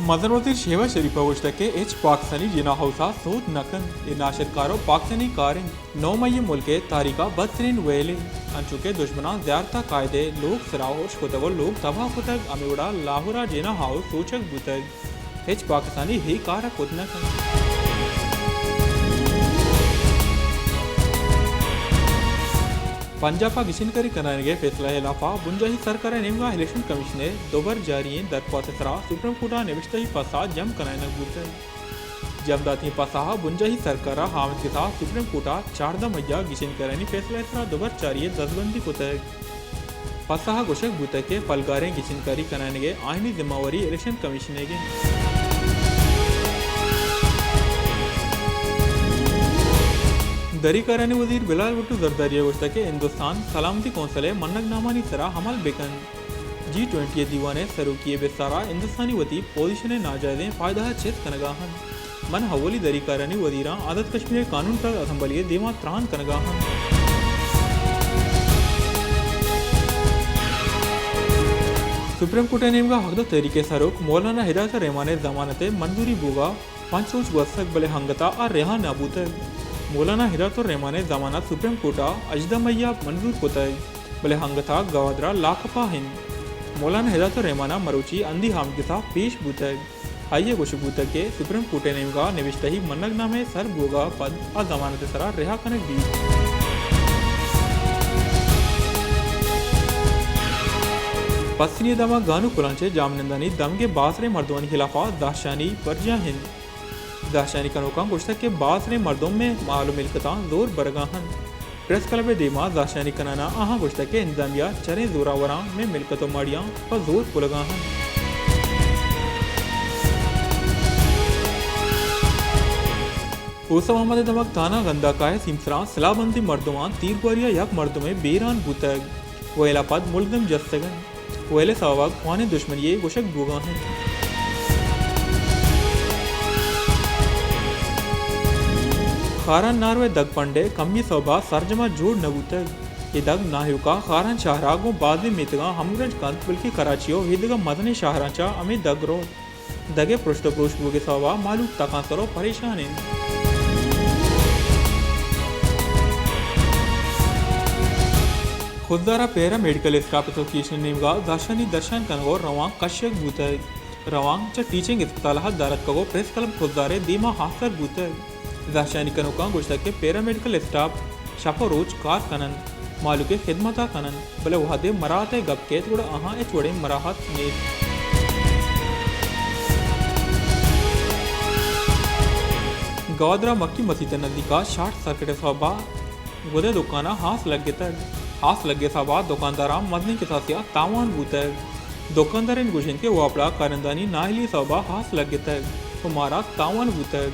مزن وزیر شہباز شریف ءَ گوشتگ کہ ہچ پاکستانی جناح ہاؤس ءَ سوت نہ کنت، اے ناشرکار ءُ پاکستانی کار انت۔ نو مئی ءِ ملک ءِ تاریخ ءِ بدترین ویل انت، انچو کہ دشمناں زیارت ءَ قائد ءِ لوگ سرا ارش کتگ ءُ لوگ تباہ کتگ، ہمے وڑا لاہور ءَ جناح ہاؤس سوچگ بوتگ۔ ہچ پاکستانی اے کار ءَ کت نہ کنت۔ پنجاب ءَ گچین کاری کنائینگ ءِ فیصلہ ءِ ہلاف ءَ بنجاہی سرکار ءِ نیمگ ءَ الیکشن کمیشن ءِ دوبر جاری ایں درخواست ءِ سرا سپریم کورٹ ءَ نبشتہی پسہ جم کنائینگ بوتگ۔ جم داتگیں پسہ ءَ بنجاہی سرکار ءَ آمدگس ءَ سپریم کورٹ ءَ چاردہ مئی ءَ گچین کارانی فیصلہ ءِ سرا دوبر جاری ءِ دزبندی کتگ۔ پسہ ءَ گوشگ بوتگ کہ پلگاریں گچین کاری کنائینگ ءِ آئینی ذمہ واری الیکشن کمیشن ئیگ انت۔ دری کارانی وزیر بلال بھٹو زرداری ءَ گوشتگ کہ ہندوستان سلامتی کونسل ءِ منگ نامانی سرا عمل بہ کنت۔ جی ٹوئنٹی ءِ دیوان ءِ سروکی ءِ بستار ءَ ہندوستانی وتی پوزیشن ءِ ناجائزیں فائدہ ءَ چست کنگ ءَ انت۔ من اولی دری کارانی وزیراں آزاد کشمیر ءِ قانون ساز اسمبلی ءِ دیما تران کنگ ءَ آں۔ سپریم کورٹ ءِ نیمگ ءَ حق دو تحریک ءِ سروک مولانا ہدایت الرحمان ءِ ضمانت ءِ منظوری بوگ ءَ پنچ روچ گوستگ، بلے انگت ءَ آ رہا نہ بوتگ۔ مولانا ہدایت الرحمان ءِ ضمانت سپریم کورٹ ءَ ہژدہ مئی ءَ منظور کتگ، بلے انگت ءَ گوادر ءَ لاک اپ ءَ انت۔ مولانا ہدایت الرحمان ءَ مروچی ہندی آمدگس ءَ پیش بوتگ۔ آئی ءَ گوشگ بوتگ کہ سپریم کورٹ ءِ نیمگ ءَ نبشتہی منگ نامہ ءِ سر بوگ ءَ پد آ ضمانت ءِ سرا رہا کنگ بیت۔ پسنی ءِ دمگ گانو کلانچ ءِ جاہمنندانی دمگ ءِ بازریں مردمانی ہلاف ءَ زہرشانی برجاہ انت۔ زہرشانی کنوکاں گوشتگ کہ بازریں مردم ءِ مال ءُ ملکتاں زور برگ ءَ انت۔ پریس کلب ءِ دیما زہرشانی کنان ءَ آہاں گوشتگ کہ انتظامیہ چریں زوراوراں مئے ملکت ءُ ماڑیاں پہ زور پلگ ءَ انت۔ اوست محمد ءِ دمگ تھانہ گنداکا ءِ سیمسراں سلاہ بندیں مردماں تیرگواری ءَ یک مردمے بیران بوتگ۔ ویل ءَ پد ملزم جستگ انت۔ ویل ءِ سوب ءَ کوانیں دژمنی یے گوشگ بوگ ءَ انت۔ خاران نارو ءِ دگ پنڈ ءِ کمی ءِ سوب ءَ سرجم ءَ جوڑ نہ بوتگ۔ اے دگ ناہیوکا خاران شہر ءَ گوں بازیں میتگاں ہمگرنچ کنت، بلکیں کراچی ءُ ایدگہ مزنیں شہراں چہ ہمے دگ روت۔ دگ ءِ پرشت ءُ پروش بوگ ءِ سوب ءَ مہلوک تکانسر ءُ پریشان انت۔ خضدار ءَ پیرا میڈیکل اسٹاف ایسوسی ایشن ءِ نیمگ ءَ زہرشانی درشان کنگ ءُ روانک کشگ بوتگ۔ روانک چہ ٹیچنگ اسپتال ءَ در اتکگ ءُ پریس کلب خضدار ءِ دیما آسر بوتگ۔ زہرشانی کنوکاں گوشتگ کہ پیرا میڈیکل اسٹاف شپ ءُ روچ کار کن انت، مہلوک ءِ خدمت ءَ کن انت، بلے وہدے مراعات ءِ گپ کیت گڑا آہاں ہچ وڑیں مراعات نیست۔ گوادر ءَ مکی مسیت ءِ نزیک ءَ شارٹ سرکٹ ءِ سوب ءَ گد ءِ دکان ءَ آس لگتگ۔ آس لگ ءِ سوب ءَ دکانداراں مزنیں کساسے ءَ تاوان بوتگ۔ دکاندارانی گوش انت کہ واپڈا کارندھانی نااہلی ءِ سوب ءَ آس لگتگ ءُ مارا تاوان بوتگ۔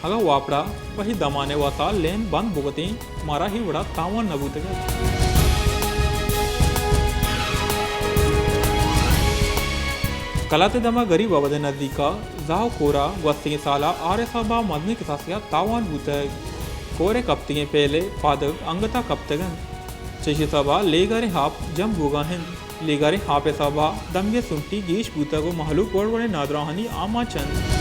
اگاں واپڈا پہ اے دمان ءِ واستا لین بند بکتیں، مارا اے وڑا تاوان نہ بوتگ ات۔ کلات ءِ دمگ گریب آباد ءِ نزیک ءَ زاہ ءُ کور ءَ گوستگیں سال ءَ آر ءِ سوب ءَ مزنیں کساسے ءَ تاوان بوتگ۔ کور ءِ کپتگیں پیل ءِ پادگ انگت ءَ کپتگ انت۔ چہ ایشی ءِ سوب ءَ لیگاریں آپ جم بوگ ءَ انت۔ لیگاریں آپ ءِ سوب ءَ دمگ ءِ سنٹی گیش بوتگ ءُ مہلوک وڑ وڑیں نادراہانی آماچ انت۔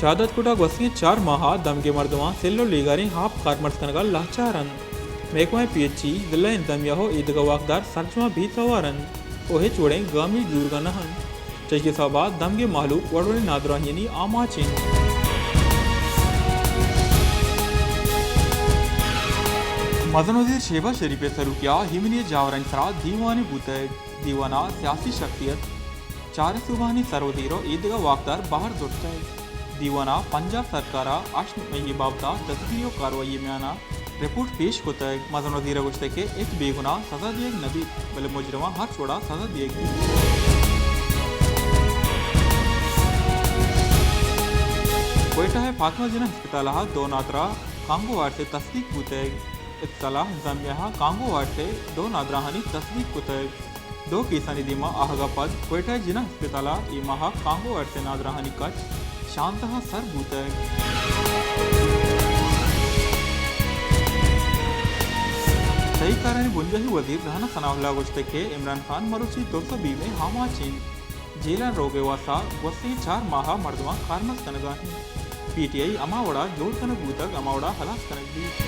شہداد کوٹ ءَ گوستگیں چار ماہ ءَ دمگ ءِ مردماں سل ءُ لیگاریں آپ کارمرز کنگ ءَ لاچار انت۔ محکمہ پی ایچ ای، ضلع انتظامیہ ءُ ایدگہ واکدار سرجم ءَ بے توار انت ءُ ہچ وڑیں گامی زورگ ءَ نہ انت۔ چہ ایشی ءِ سوب ءَ دمگ ءِ مہلوک وڑ وڑیں نادراہیانی آماچ انت۔ مزن وزیر شہباز شریف ءِ سروکی ءَ ایمنی ءِ جاورانی سرا دیوانے بوتگ۔ دیوان ءَ سیاسی شخصیت، چاریں صوبہانی سروزیر ءُ ایدگہ واکدار بہر زرتگ۔ دیوان ءَ پنجاب سرکار ءَ ہشت مئی ءِ بابت ءَ دزگیری ءُ کاروائی ءِ میان ءَ رپورٹ پیش کتگ۔ مزن وزیر ءَ گوشتگ کہ ہچ بے گناہ سزا دیگ نہ بیت، بلے مجرماں ہرچ وڑ ءَ سزا دیگ بیت۔ کوئٹہ ءِ فاطمہ جناح ہسپتال ءَ دو نادراہ کانگو وائرس ءِ تصدیق بوتگ۔ ہسپتال ءِ انتظامیہ ءَ کانگو وائرس ءِ دو نادراہانی تصدیق کتگ۔ دو کیسانی دیما آہگ ءَ پد کوئٹہ ءِ جناح ہسپتال ءَ اے ماہ ءَ کانگو وائرس ءِ نادراہانی کچ شانزدہ ءَ سر بوتگ۔ تئی کارانی بنجاہی وزیر رانا ثناء اللہ ءَ گوشتگ کہ عمران خان مروچی ترس ءُ بیم ءِ آماچ اِنت۔ جیل ءَ روگ ءِ واستہ گوستگیں چار ماہ ءَ مردماں کارمرز کنگ ءَ اِنت۔ پی ٹی آئی ہما وڑا جوڑ کنگ بوتگ، ہما وڑا ہلاس کنگ بیت۔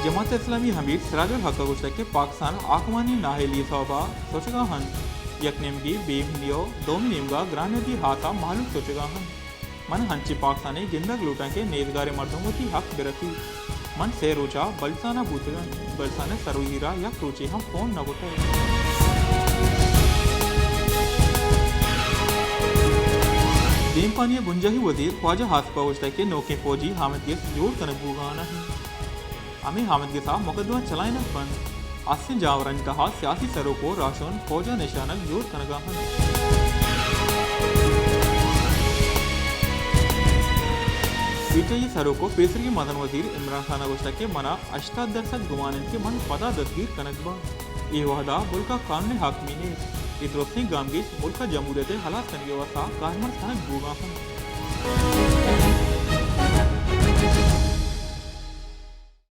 جماعت اسلامی ءِ امیر سراج الحق ءَ گوشتگ کہ پاکستان ءَ حاکمانی نااہلی ءِ سوب ءَ سوچگ ءَ اِنت۔ یک نیمگے بے امنی ءُ دومی نیمگ ءَ گرانیادی ہاتھ ءَ مہلوک سوچگ ءَ اِنت۔ من انچیں پاکستانے گندگ لوٹاں کہ نیزگار ءِ مردم وتی حق بہ رسیت۔ من سئے روچ ءَ بلوچستان ءَ بوتگاں، بلوچستان ءِ سر ءُ زیر ءَ یک روچے ہم فون نہ کتگ۔ دیمپانی ءِ بنجاہی وزیر خواجہ آصف ءَ گوشتگ کہ نوکیں فوجی آمدگس جوڑ کنگ بوگ ءَ نہ اِنت۔ ہمے آمدگس ءَ مقدمہ چلائینگ بنت۔ استیں جاورانی تہا سیاسی سروک ءُ راہشون فوج ءَ نشانگ جوڑ کنگ ءَ اَنت۔ پی ٹی آئی ءِ سروک ءُ پیسریگیں مزن وزیر عمران خان ءَ گوشتگ کہ من ءَ ہشتاد درسد گمان اِنت کہ من پدا دزگیر کنگ باں۔ اے وہد ءَ ملک ءَ قانون ءِ حاکمی نیست۔ اے درستیں گامگیج ملک ءَ جمہوریت ءِ ہلاس کنگ ءِ واستہ کارمرز کنگ بوگ ءَ اِنت۔